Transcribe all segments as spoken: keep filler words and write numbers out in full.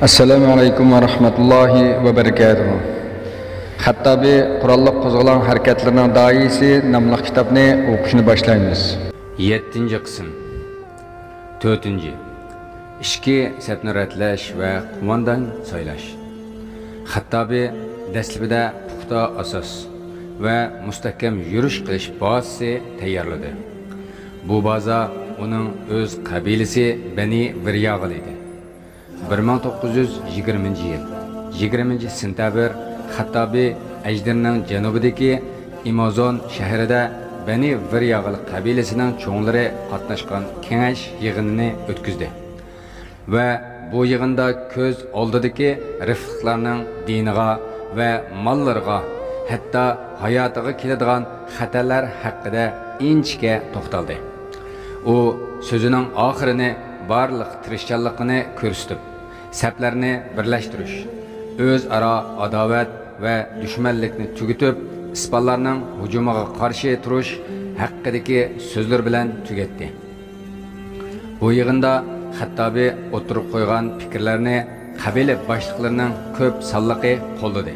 ئەسسالامۇ ئەلەيكۇم ۋە رەھمەتۇللاھى ۋە بەرىكاتۇھۇ. خەتتابى قوراللىق قوزغىلاڭ ھەرىكەتلىرىنىڭ داھىيسى ناملىق كىتابنى ئوقۇشنى باشلايمىز. يەتتىنچى قىسىم. تۆتىنچى. ئىچكى سەپنى رەتلەش ۋە قوماندان سايلاش. خەتتابى دەسلىپىدە پۇختا ئاساس ۋە مۇستەھكەم يۈرۈش قىلىش بازىسى تەييارلىدى. بۇ بازا ئۇنىڭ ئۆز قەبىلىسى بەنى ۋىرياغىل ئىدى. بىر مىڭ توققۇز يۈز يىگىرمىنچى يىل يىگىرمىنچى سېنتەبىر خەتتابى ئەجدىرنىڭ جەنۇبىدىكى ئىمازون شەھىرىدە بەنى ۋىرياغىل قەبىلىسىنىڭ چوڭلىرى قاتناشقان كېڭەش يىغىنىنى ئۆتكۈزدى ۋە بۇ يىغىندا كۆز ئالدىدىكى رىفلىقلارنىڭ دىنىغا ۋە ماللىرىغا، ھەتتا ھاياتىغا كېلىدىغان خەتەرلەر ھەققىدە ئىنچىكە توختالدى. ئۇ سۆزىنىڭ ئاخىرىنى بارلىق تىرىشچانلىقىنى كۆرسىتىپ، سەپلەرنى بىرلەشتۈرۈش، ئۆزئارا ئاداۋەت ۋە دۈشمەنلىكنى تۈگىتىپ، ئىسپانلارنىڭ ھۇجۇمىغا قارشى تۇرۇش ھەققىدىكى سۆزلىرى بىلەن تۈگەتتى. بۇ يىغىندا خەتتابى ئوتتۇرىغا قويغان پىكىرلەرنى قەبىلە باشلىقلىرىنىڭ كۆپ سانلىقى قوللىدى.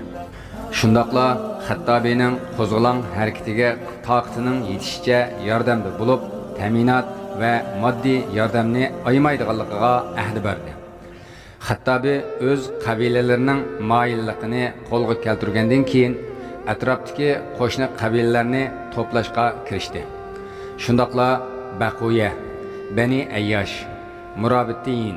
شۇنداقلا خەتتابىنىڭ قوزغىلاڭ ھەرىكىتىگە تاقىتىنىڭ يېتىشىچە ياردەمدە بولۇپ، تەمىنات ۋە ماددىي ياردەمنى ئايىمايدىغانلىقىغا ئەھدە بەردى. خەتتابى ئۆز قەبىلىلىرىنىڭ مايىللىقىنى قولغا كەلتۈرگەندىن كېيىن، ئەتراپتىكى قوشنا قەبىلىلەرنى توپلاشقا كىرىشتى. شۇنداقلا بەقۇيە، بەنى ئەيياش، مۇرابىتىين،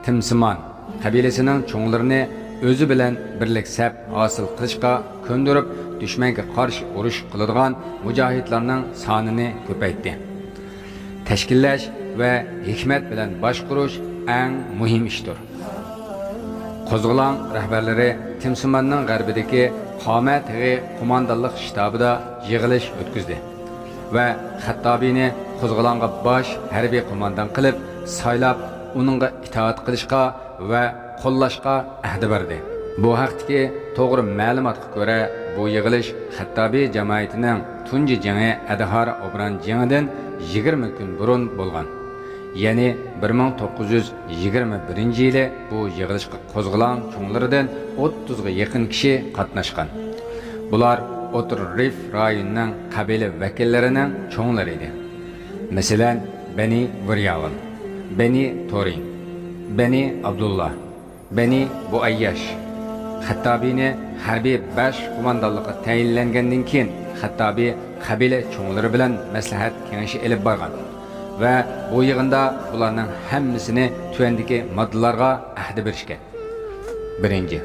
تىمسىمان قەبىلىسىنىڭ چوڭلىرىنى ئۆزى بىلەن بىرلىك سەپ ھاسىل قىلىشقا كۆندۈرۈپ، دۈشمەنگە قارشى ئۇرۇش قىلىدىغان مۇجاھىدلارنىڭ سانىنى كۆپەيتتى. تەشكىللەش ۋە ھېكمەت بىلەن باشقۇرۇش ئەڭ مۇھىم ئىشتۇر. قوزغىلاڭ رەھبەرلىرى تىمسىماننىڭ غەربىدىكى قامە تېغى قوماندانلىق شتابىدا يىغىلىش ئۆتكۈزدى ۋە خەتتابىنى قوزغىلاڭغا باش ھەربىي قوماندان قىلىپ سايلاپ، ئۇنىڭغا ئىتائەت قىلىشقا ۋە قوللاشقا ئەھدە بەردى. بۇ ھەقتىكى توغرا مەلۇماتقا كۆرە، بۇ يىغىلىش خەتتابى جامائىتىنىڭ تۇنجى جېڭى ئەدھار ئوبران جېڭىدىن يىگىرمە كۈن بۇرۇن بولغان. يەنى بىر مىڭ توققۇز يۈز يىگىرمە بىرىنچى يىلى بۇ يىغىلىشقا قوزغىلاڭ چوڭلىرىدىن ئوتتۇزغا يېقىن كىشى قاتناشقان. بۇلار ئوتتۇرا رىف رايونىنىڭ قەبىلە ۋەكىللىرىنىڭ چوڭلىرى ئىدى. مەسىلەن، بەنى ۋىرياغىل، بەنى تورىن، بەنى ئابدۇللا، بەنى بۇئەيياش. خەتتابىنى ھەربىي باش قوماندانلىققا تەيىنلەنگەندىن كېيىن، خەتتابى قەبىلە چوڭلىرى بىلەن مەسلىھەت كېڭىشى ئېلىپ بارغان ۋە بۇ يىغىندا بۇلارنىڭ ھەممىسىنى تۆۋەندىكى ماددىلارغا ئەھدە بېرىشكەن. بىرىنچى،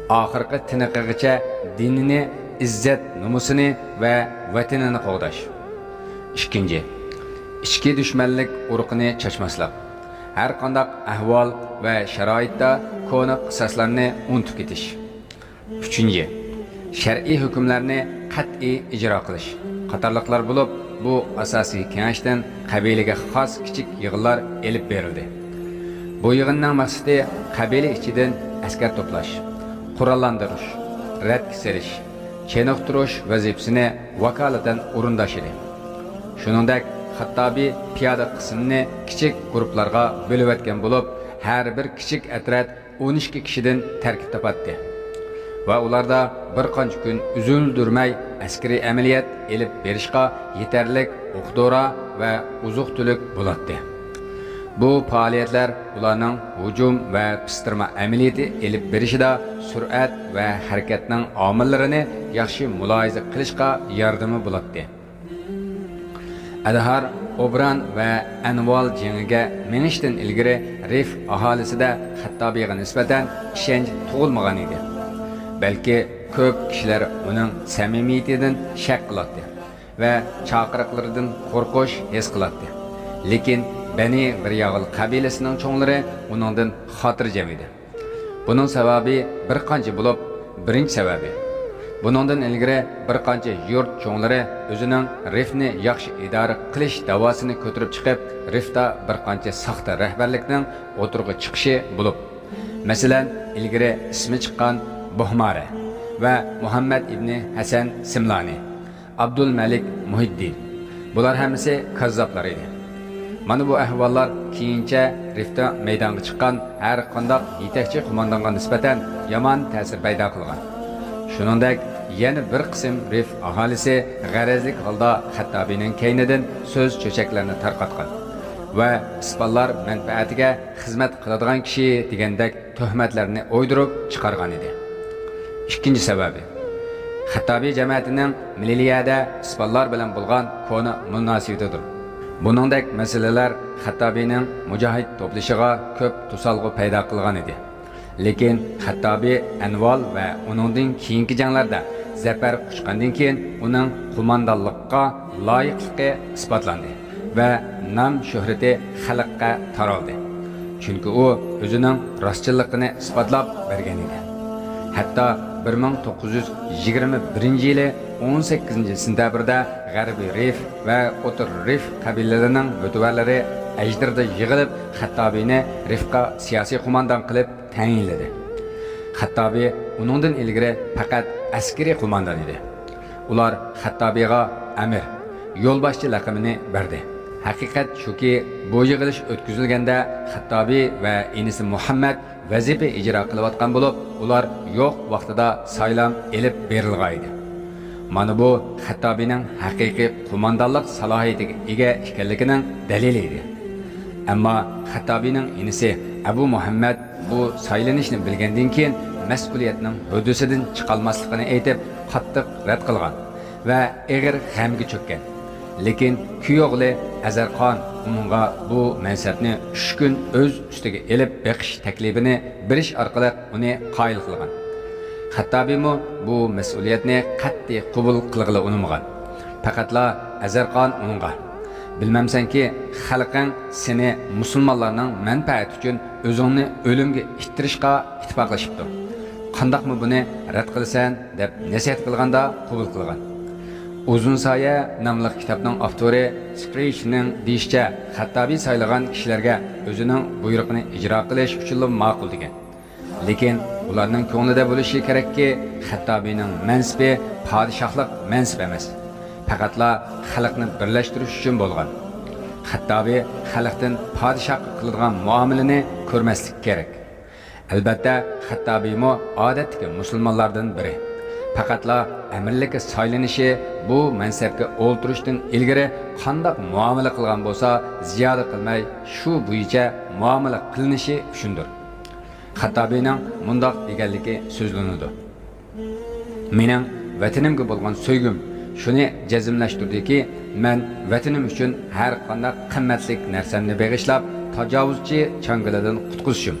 ئاخىرقى تىنىقىغىچە دىنىنى، ئىززەت نومۇسىنى ۋە ۋەتىنىنى قوغداش. ئىككىنچى، ئىچكى دۈشمەنلىك ئۇرۇقىنى چاچماسلىق. ھەر قانداق ئەھۋال ۋە شارائىتتا كونا قىساسلارنى ئۇنتۇپ كېتىش. ئۈچىنچى، شەرئىي ھۆكۈملەرنى قەتئىي ئىجرا قىلىش قاتارلىقلار بولۇپ، بۇ ئاساسىي كېڭەشتىن قەبىلىگە خاس كىچىك يىغىنلار ئېلىپ بېرىلدى. بۇ يىغىننىڭ مەقسىتى قەبىلە ئىچىدىن ئەسكەر توپلاش، قوراللاندۇرۇش، رەتكە سېلىش، چېنىقتۇرۇش ۋەزىپىسىنى ۋاكالىتەن ئورۇنداش ئىدى. شۇنىڭدەك، خەتتابى پىيادە قىسمىنى كىچىك گۇرۇپپىلارغا بۆلۈۋەتكەن بولۇپ، ھەر بىر كىچىك ئەترەت ئون ئىككى كىشىدىن تەركىب تاپاتتى ۋە ئۇلاردا بىر قانچە كۈن ئۈزۈلدۈرمەي ئەسكىرىي ئەمەلىيەت ئېلىپ بېرىشقا يېتەرلىك ئوق-دورا ۋە ئوزۇق-تۈلۈك بولاتتى. بۇ پائالىيەتلەر ئۇلارنىڭ ھۇجۇم ۋە پىستىرما ئەمەلىيىتى ئېلىپ بېرىشىدا سۈرئەت ۋە ھەرىكەتنىڭ ئامىللىرىنى ياخشى مۇلاھىزە قىلىشقا ياردىمى بولاتتى. ئەدھار ئوبران ۋە ئەنۋال جېڭىگە مېڭىشتىن ئىلگىرى رىف ئاھالىسىدە خەتتابىغا نىسبەتەن ئىشەنچ تۇغۇلمىغان ئىدى. بەلكى كۆپ كىشىلەر ئۇنىڭ سەمىمىيىتىدىن شەك قىلاتتى ۋە چاقىرىقلىرىدىن قورقۇش ھېس قىلاتتى. لېكىن بەنى بىرياغىل قەبىلىسىنىڭ چوڭلىرى ئۇنىڭدىن خاتىرجەم ئىدى. بۇنىڭ سەۋەبى بىر قانچە بولۇپ، بىرىنچى سەۋەبى، بۇنىڭدىن ئىلگىرى بىر قانچە يۇرت چوڭلىرى ئۆزىنىڭ رىفنى ياخشى ئىدارە قىلىش دەۋاسىنى كۆتۈرۈپ چىقىپ، رىفتا بىر قانچە ساختا رەھبەرلىكنىڭ ئوتتۇرىغا چىقىشى بولۇپ، مەسىلەن، ئىلگىرى ئىسمى چىققان بوھمارە ۋە مۇھەممەد ئىبنى ھەسەن سىملانى، ئابدۇلمەلىك مۇھىددىن، بۇلار ھەممىسى كاززاپلار ئىدى. مانا بۇ ئەھۋاللار كېيىنچە رىفتا مەيدانغا چىققان ھەر قانداق يېتەكچى قوماندانغا نىسبەتەن يامان تەسىر پەيدا قىلغان. شۇنىڭدەك، يەنە بىر قىسىم رىف ئاھالىسى غەرەزلىك ھالدا خەتتابىنىڭ كەينىدىن سۆز چۆچەكلەرنى تارقاتقان ۋە ئىسپانلار مەنپەئەتىگە خىزمەت قىلىدىغان كىشى دېگەندەك تۆھمەتلەرنى ئويدۇرۇپ چىقارغان ئىدى. ئىككىنچى سەۋەبى، خەتتابى جەمەتىنىڭ مىلىلىيەدە ئىسپانلار بىلەن بولغان كونا مۇناسىۋىتىدۇر. بۇنىڭدەك مەسىلىلەر خەتتابىنىڭ مۇجاھىد توپلىشىغا كۆپ توسالغۇ پەيدا قىلغان ئىدى. لېكىن خەتتابى ئەنۋال ۋە ئۇنىڭدىن كېيىنكى جەڭلەردە زەپەر قۇچقاندىن كېيىن ئۇنىڭ قوماندانلىققا لايىقلىقى ئىسپاتلاندى ۋە نام شۆھرىتى خەلققە تارالدى. چۈنكى ئۇ ئۆزىنىڭ راستچىللىقىنى ئىسپاتلاپ بەرگەن ئىدى. ھەتتا بىر مىڭ توققۇز يۈز يىگىرمە بىرىنچى يىلى ئون سەككىزىنچى سېنتەبىردە غەربىي رىف ۋە ئوتتۇرا رىف قەبىلىلىرىنىڭ مۆتىۋەرلىرى ئەجدىردە يىغىلىپ، خەتتابىنى رىفقا سىياسىي قوماندان قىلىپ تەيىنلىدى. خەتتابى ئۇنىڭدىن ئىلگىرى پەقەت ئەسكىرىي قوماندان ئىدى. ئۇلار خەتتابىغا ئەمىر، يولباشچى لەقىمىنى بەردى. ھەقىقەت شۇكى، بۇ يىغىلىش ئۆتكۈزۈلگەندە خەتتابى ۋە ئىنىسى مۇھەممەد ۋەزىپە ئىجرا قىلىۋاتقان بولۇپ، ئۇلار يوق ۋاقتىدا سايلام ئېلىپ بېرىلغان ئىدى. مانا بۇ خەتتابىنىڭ ھەقىقىي قوماندانلىق سالاھىيىتىگە ئىگە ئىكەنلىكىنىڭ دەلىلى ئىدى. ئەمما خەتتابىنىڭ ئىنىسى ئەبۇ مۇھەممەد بۇ سايلىنىشنى بىلگەندىن كېيىن مەسئۇلىيەتنىڭ ھۆددىسىدىن چىقالماسلىقىنى ئېيتىپ، قاتتىق رەت قىلغان ۋە ئېغىر غەمگە چۆككەن. لېكىن كۈيئوغلى ئەزەرخان ئۇنىڭغا بۇ مەنسەپنى ئۈچ كۈن ئۆز ئۈستىگە ئېلىپ بېقىش تەكلىپىنى بېرىش ئارقىلىق ئۇنى قايىل قىلغان. خەتتابىمۇ بۇ مەسئۇلىيەتنى قەتئىي قوبۇل قىلغىلى ئۇنىمىغان. پەقەتلا ئەزەرخان ئۇنىڭغا، «بىلمەمسەنكى، خەلقىڭ سېنى مۇسۇلمانلارنىڭ مەنپەئەتى ئۈچۈن ئۆزۈڭنى ئۆلۈمگە ئىتتىرىشقا ئىتتىپاقلىشىپتۇ. قانداقمۇ بۇنى رەت قىلىسەن؟» دەپ نەسىھەت قىلغاندا قوبۇل قىلغان. «ئۇزۇن سايە» ناملىق كىتابنىڭ ئاپتورى سكرىچنىڭ دېيىشىچە، خەتتابى سايلىغان كىشىلەرگە ئۆزىنىڭ بۇيرۇقىنى ئىجرا قىلىش ئۈچۈنلا ماقۇل دېگەن. لېكىن ئۇلارنىڭ كۆڭلىدە بولۇشى كېرەككى، خەتتابىنىڭ مەنسىپى پادىشاھلىق مەنسىپى ئەمەس، پەقەتلا خەلقنى بىرلەشتۈرۈش ئۈچۈن بولغان. خەتتابى خەلقتىن پادىشاھقا قىلىدىغان مۇئامىلىنى كۆرمەسلىكى كېرەك. ئەلبەتتە، خەتتابىمۇ ئادەتتىكى مۇسۇلمانلاردىن بىرى. پەقەتلا ئەمىرلىككە سايلىنىشى، بۇ مەنسەپكە ئولتۇرۇشتىن ئىلگىرى قانداق مۇئامىلە قىلغان بولسا، زىيادە قىلماي شۇ بويىچە مۇئامىلە قىلىنىشى ئۈچۈندۇر. خەتتابىنىڭ مۇنداق دېگەنلىكى سۆزلىنىدۇ: «مېنىڭ ۋەتىنىمگە بولغان سۆيگۈم شۇنى جەزملەشتۈردىكى، مەن ۋەتىنىم ئۈچۈن ھەر قانداق قىممەتلىك نەرسەمنى بېغىشلاپ، تاجاۋۇزچى چاڭگىلىدىن قۇتقۇزۇشۇم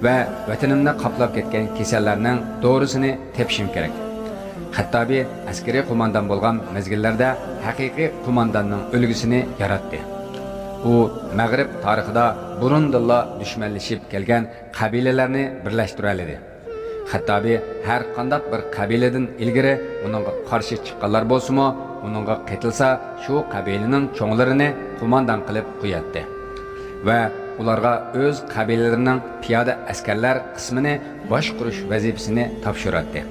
ۋە ۋەتىنىمنى قاپلاپ كەتكەن كېسەللەرنىڭ دورىسىنى تېپىشىم كېرەك.» خەتتابى ئەسكىرىي قوماندان بولغان مەزگىللەردە ھەقىقىي قومانداننىڭ ئۈلگىسىنى ياراتتى. ئۇ مەغرىب تارىخىدا بۇرۇندىنلا دۈشمەنلىشىپ كەلگەن قەبىلىلەرنى بىرلەشتۈرەلىدى. خەتتابى ھەر قانداق بىر قەبىلىدىن ئىلگىرى ئۇنىڭغا قارشى چىققانلار بولسىمۇ، ئۇنىڭغا قېتىلسا، شۇ قەبىلىنىڭ چوڭلىرىنى قوماندان قىلىپ قوياتتى ۋە ئۇلارغا ئۆز قەبىلىلىرىنىڭ پىيادە ئەسكەرلەر قىسمىنى باشقۇرۇش ۋەزىپىسىنى تاپشۇراتتى.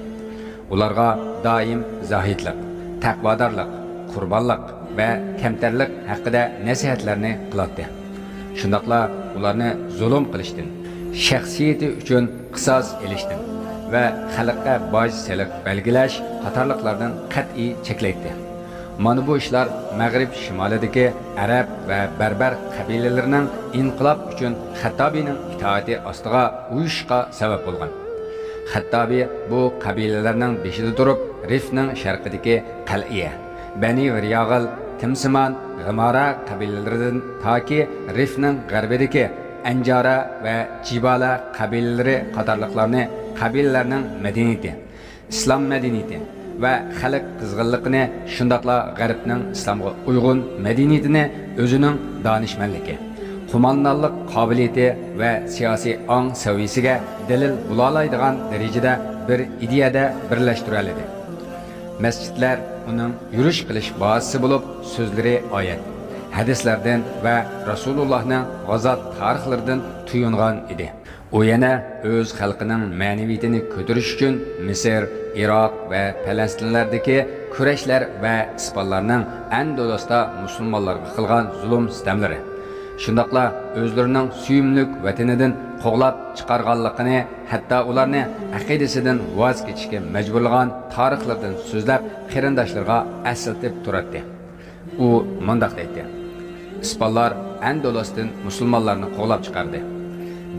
ئۇلارغا دائىم زاھىدلىق، تەقۋادارلىق، قۇربانلىق ۋە كەمتەرلىك ھەققىدە نەسىھەتلەرنى قىلاتتى. شۇنداقلا ئۇلارنى زۇلۇم قىلىشتىن، شەخسىيىتى ئۈچۈن قىساس ئېلىشتىن ۋە خەلققە باج سېلىق بەلگىلەش قاتارلىقلاردىن قەتئىي چەكلەيتتى. مانا بۇ ئىشلار مەغرىب شىمالىدىكى ئەرەب ۋە بەربەر قەبىلىلىرىنىڭ ئىنقىلاب ئۈچۈن خەتتابىنىڭ ئىتائىتى ئاستىغا ئۇيۇشۇشقا سەۋەب بولغان. خەتتابى بۇ قەبىلىلەرنىڭ بېشىدا تۇرۇپ، رىفنىڭ شەرقىدىكى قەلئىيە، بەنى ۋىرياغىل، تىمسىمان، غىمارا قەبىلىلىرىدىن تاكى رىفنىڭ غەربىدىكى ئەنجارا ۋە جىبالە قەبىلىلىرى قاتارلىقلارنى قەبىلىلەرنىڭ مەدەنىيىتى، ئىسلام مەدەنىيىتى ۋە خەلق قىزغىنلىقىنى، شۇنداقلا غەربنىڭ ئىسلامغا ئۇيغۇن مەدەنىيىتىنى ئۆزىنىڭ دانىشمەنلىكى، قوماندانلىق قابىلىيىتى ۋە سىياسىي ئاڭ سەۋىيىسىگە دەلىل بولالايدىغان دەرىجىدە بىر ئىدىيەدە بىرلەشتۈرەلىدى. مەسچىتلەر ئۇنىڭ يۈرۈش قىلىش بازىسى بولۇپ، سۆزلىرى ئايەت، ھەدىسلەردىن ۋە رەسۇلۇللاھنىڭ غازات تارىخلىرىدىن تويۇنغان ئىدى. ئۇ يەنە ئۆز خەلقىنىڭ مەنىۋىيىتىنى كۆتۈرۈش ئۈچۈن مىسىر، ئىراق ۋە پەلەستىنلەردىكى كۈرەشلەر ۋە ئىسپانلارنىڭ ئەندۇلۇستا مۇسۇلمانلارغا قىلغان زۇلۇم-سىتەملىرى، شۇنداقلا ئۆزلىرىنىڭ سۆيۈملۈك ۋەتىنىدىن قوغلاپ چىقارغانلىقىنى، ھەتتا ئۇلارنى ئەقىدىسىدىن ۋاز كېچىشكە مەجبۇرلىغان تارىخلىرىدىن سۆزلەپ، قېرىنداشلىرىغا ئەسلىتىپ تۇراتتى. ئۇ مۇنداق دەيتتى: «ئىسپانلار ئەندۇلۇستىن مۇسۇلمانلارنى قوغلاپ چىقاردى.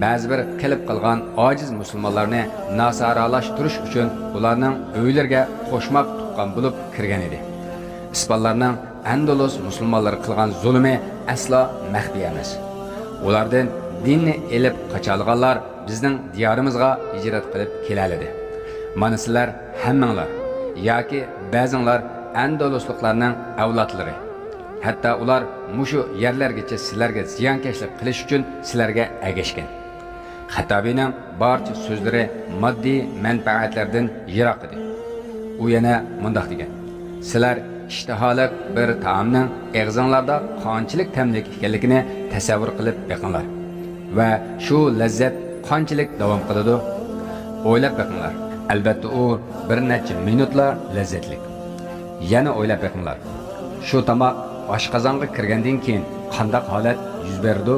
بەزى بىر قېلىپ قالغان ئاجىز مۇسۇلمانلارنى ناسارالاشتۇرۇش ئۈچۈن ئۇلارنىڭ ئۆيلىرىگە قوشماق تۇغقان بولۇپ كىرگەن ئىدى. ئىسپانلارنىڭ ئەندۇلۇس مۇسۇلمانلىرىغا قىلغان زۇلۇمى ئەسلا مەخپىي ئەمەس. ئۇلاردىن دىننى ئېلىپ قاچالىغانلار بىزنىڭ دىيارىمىزغا ھىجرەت قىلىپ كېلەلىدى. مانا سىلەر ھەممىڭلار ياكى بەزىڭلار ئەندۇلۇسلۇقلارنىڭ ئەۋلادلىرى. ھەتتا ئۇلار مۇشۇ يەرلەرگىچە سىلەرگە زىيانكەشلىك قىلىش ئۈچۈن سىلەرگە ئەگەشكەن.» خەتتابىنىڭ بارچە سۆزلىرى ماددىي مەنپەئەتلەردىن يىراق ئىدى. ئۇ يەنە مۇنداق دېگەن: «سىلەر ئىشتىھالىق بىر تائامنىڭ ئېغىزىڭلاردا قانچىلىك تەملىك ئىكەنلىكىنى تەسەۋۋۇر قىلىپ بېقىڭلار ۋە شۇ لەززەت قانچىلىك داۋام قىلىدۇ؟ ئويلاپ بېقىڭلار، ئەلبەتتە، ئۇ بىر نەچچە مىنۇتلا لەززەتلىك. يەنە ئويلاپ بېقىڭلار، شۇ تاماق ئاشقازانغا كىرگەندىن كېيىن قانداق ھالەت يۈز بېرىدۇ؟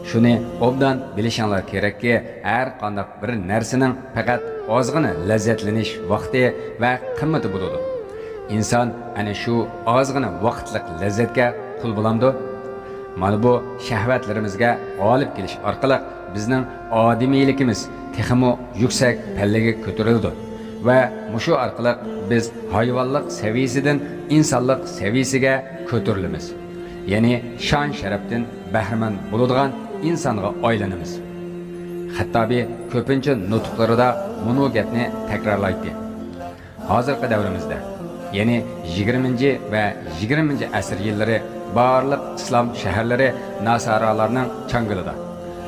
شۇنى ئوبدان بىلىشىڭلار كېرەككى، ھەر قانداق بىر نەرسىنىڭ پەقەت ئازغىنە لەززەتلىنىش ۋاقتى ۋە قىممىتى بولىدۇ. ئىنسان ئەنە شۇ ئازغىنە ۋاقىتلىق لەززەتكە قۇل بولامدۇ؟ مانا بۇ شەھۋەتلىرىمىزگە غالىب كېلىش ئارقىلىق بىزنىڭ ئادىمىيلىكىمىز تېخىمۇ يۈكسەك پەللىگە كۆتۈرۈلىدۇ ۋە مۇشۇ ئارقىلىق بىز ھايۋانلىق سەۋىيىسىدىن ئىنسانلىق سەۋىيىسىگە كۆتۈرۈلىمىز. يەنى شان-شەرەپتىن بەھرىمەن بولىدىغان ئىنسانغا ئايلىنىمىز.» خەتتابى كۆپىنچە نۇتۇقلىرىدا مۇنۇ گەپنى تەكرارلايتتى: «ھازىرقى دەۋرىمىزدە، يەنى يىگىرمىنچى ۋە يىگىرمىنچى ئەسىر يىللىرى بارلىق ئىسلام شەھەرلىرى ناسارالارنىڭ چاڭگىلىدا.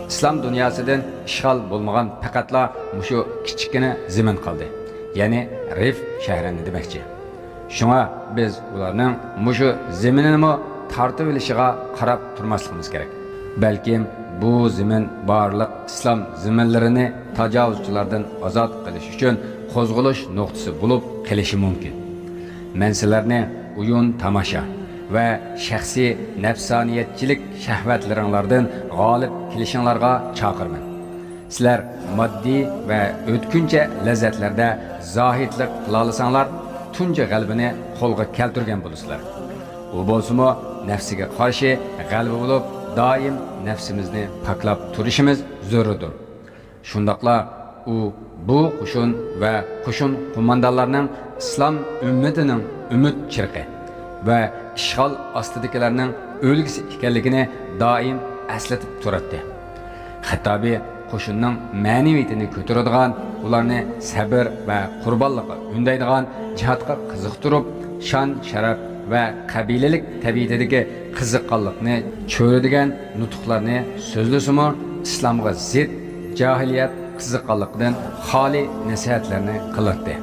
ئىسلام دۇنياسىدىن ئىشغال بولمىغان پەقەتلا مۇشۇ كىچىككىنە زېمىن قالدى، يەنى رىف شەھىرىنى دېمەكچى. شۇڭا بىز ئۇلارنىڭ مۇشۇ زېمىنىنىمۇ تارتىۋېلىشىغا قاراپ تۇرماسلىقىمىز كېرەك. بەلكىم بۇ زېمىن بارلىق ئىسلام زېمىنلىرىنى تاجاۋۇزچىلاردىن ئازاد قىلىش ئۈچۈن قوزغىلىش نۇقتىسى بولۇپ قېلىشى مۇمكىن. مەن سىلەرنى ئويۇن تاماشا ۋە شەخسىي نەپسانىيەتچىلىك شەھۋەتلىرىڭلاردىن غالىب كېلىشىڭلارغا چاقىرىمەن. سىلەر ماددىي ۋە ئۆتكۈنچە لەززەتلەردە زاھىدلىق قىلالىساڭلار، تۇنجى غەلىبىنى قولغا كەلتۈرگەن بولىسىلەر. ئۇ بولسىمۇ نەپسىگە قارشى غەلىبە بولۇپ، دائىم نەپسىمىزنى پاكلاپ تۇرۇشىمىز زۆرۈردۇر. شۇنداقلا ئۇ بۇ قوشۇن ۋە قوشۇن قوماندانلارنىڭ ئىسلام ئۈممىتىنىڭ ئۈمىد چىرىقى ۋە ئىشغال ئاستىدىكىلەرنىڭ ئۈلگىسى ئىكەنلىكىنى دائىم ئەسلىتىپ تۇراتتى. خەتتابى قوشۇننىڭ مەنىۋىيىتىنى كۆتۈرىدىغان، ئۇلارنى سەبر ۋە قۇربانلىققا ئۈندەيدىغان، جىھادقا قىزىقتۇرۇپ، شان-شەرەپ ۋە قەبىلىلىك تەبىئىتىدىكى قىزىققانلىقنى چۆرىدىگەن نۇتۇقلارنى سۆزلىسىمۇ، ئىسلامغا زىت، جاھىلىيەت قىزىققانلىقىدىن خالىي نەسىھەتلەرنى قىلاتتى.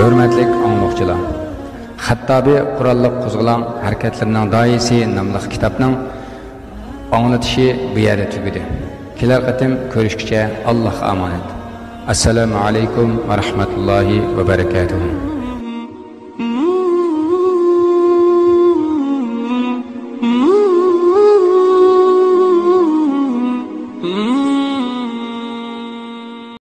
ھۆرمەتلىك ئاڭلىغۇچىلار، خەتتابى قوراللىق قوزغىلاڭ ھەرىكەتلىرىنىڭ داھىيسى ناملىق كىتابنىڭ ئاڭلىتىشى بۇ يەردە تۈگىدى. كېلەر قېتىم كۆرۈشكىچە ئاللاھقا ئامانەت. ئەسسالامۇ ئەلەيكۇم ۋە رەھمەتۇللاھى ۋە بەرىكاتۇھۇ.